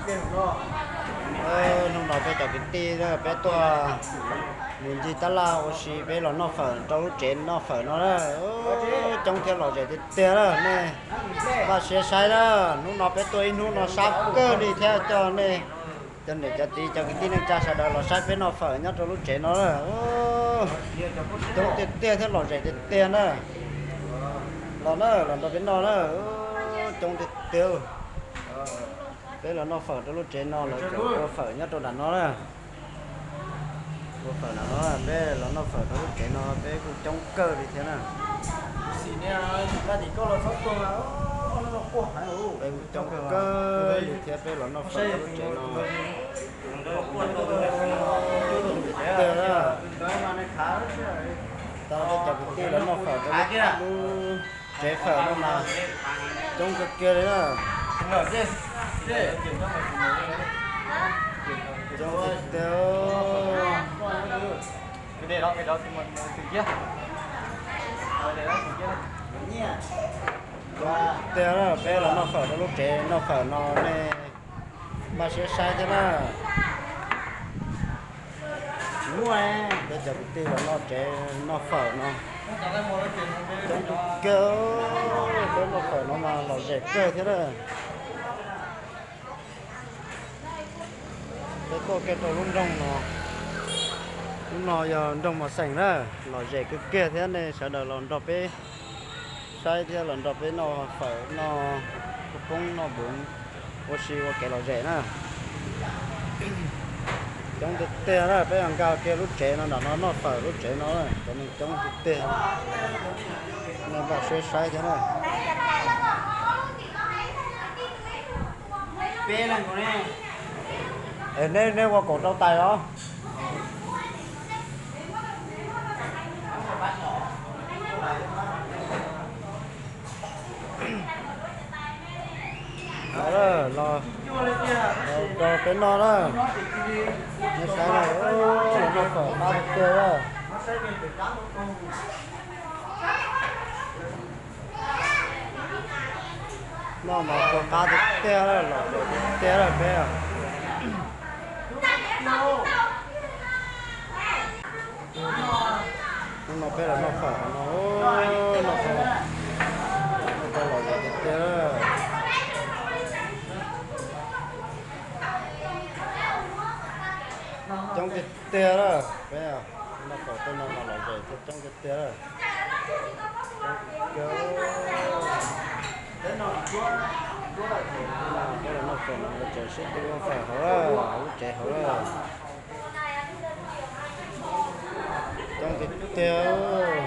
Hnub no peb cov kwv tij peb tuaj mus ncig tab laj ua si peb los noj fawm rau lub tsev noj fawm no na. Coob thiab lom zem tiag tiag na nej. Npaj siab saib na, hnub no peb tuaj ib hnub no sab kawg li thiab coj nej cov niam cov txiv cov kwv tij neej tsa sawv daws los saib peb noj fawm nyob rau lub tsev no na. Coob tiag tiag thiab lom zem tiag tiag na. Los na, los nrog peb noj na. Coob tiag tiag. Peb los noj fawm rau lub tsev no, lawv tseem ua fawm nyob rau nram no na. Ua fawm nram no, peb los noj fawm rau lub tsev no peb kuj coob kawg li thiab na. Peb kuj coob kawg li thiab peb los noj fawm rau lub tsev no. Tiag na. Tau peb cov kwv tij los noj fawm rau lub tsev fawm no mas coob kawg kiag li na. Coob tiag tiag. Coob tiag tiag, peb los noj fawm rau lub tsev noj fawm no nej npaj siab saib thiab na. Tsis muaj, peb cov kwv tij los noj tsev noj fawm no coob tiag tiag. Peb noj fawm no mas lom zem kawg thiab na. Peb tuaj kiag rau lub nroog no, lub no yog nroog Mos Xeem na, lom zem kawg kiag thiab nej sawv daws los nrog peb saib thiab los nrog peb noj fawm noj khaub poob noj npuv ua si ua kev lom zem na. Coob tiag tiag na, peb nkag kiag lub tsev no nram no noj fawm lub tsev no, cov neeg coob tiag tiag. Nej npaj siab saib thiab na. Es neb, neb ua kaum rau tais los? Los, los rau peb noj na. Nej saib na, los noj fawm qab tiag tiag. Noj mas kua qab tiag tiag, lom zem tiag tiag peb. Hnub no peb los noj fawm no, noj fawm, noj fawm lom zem tiag tiag. Coob tiag tiag, peb noj fawm tej no mas lom zem thiab coob tiag tiag. Peb los noj fawm no tseem sib tw ua fawm hauv lub tsev hauv lawm. Coob tiag tiag.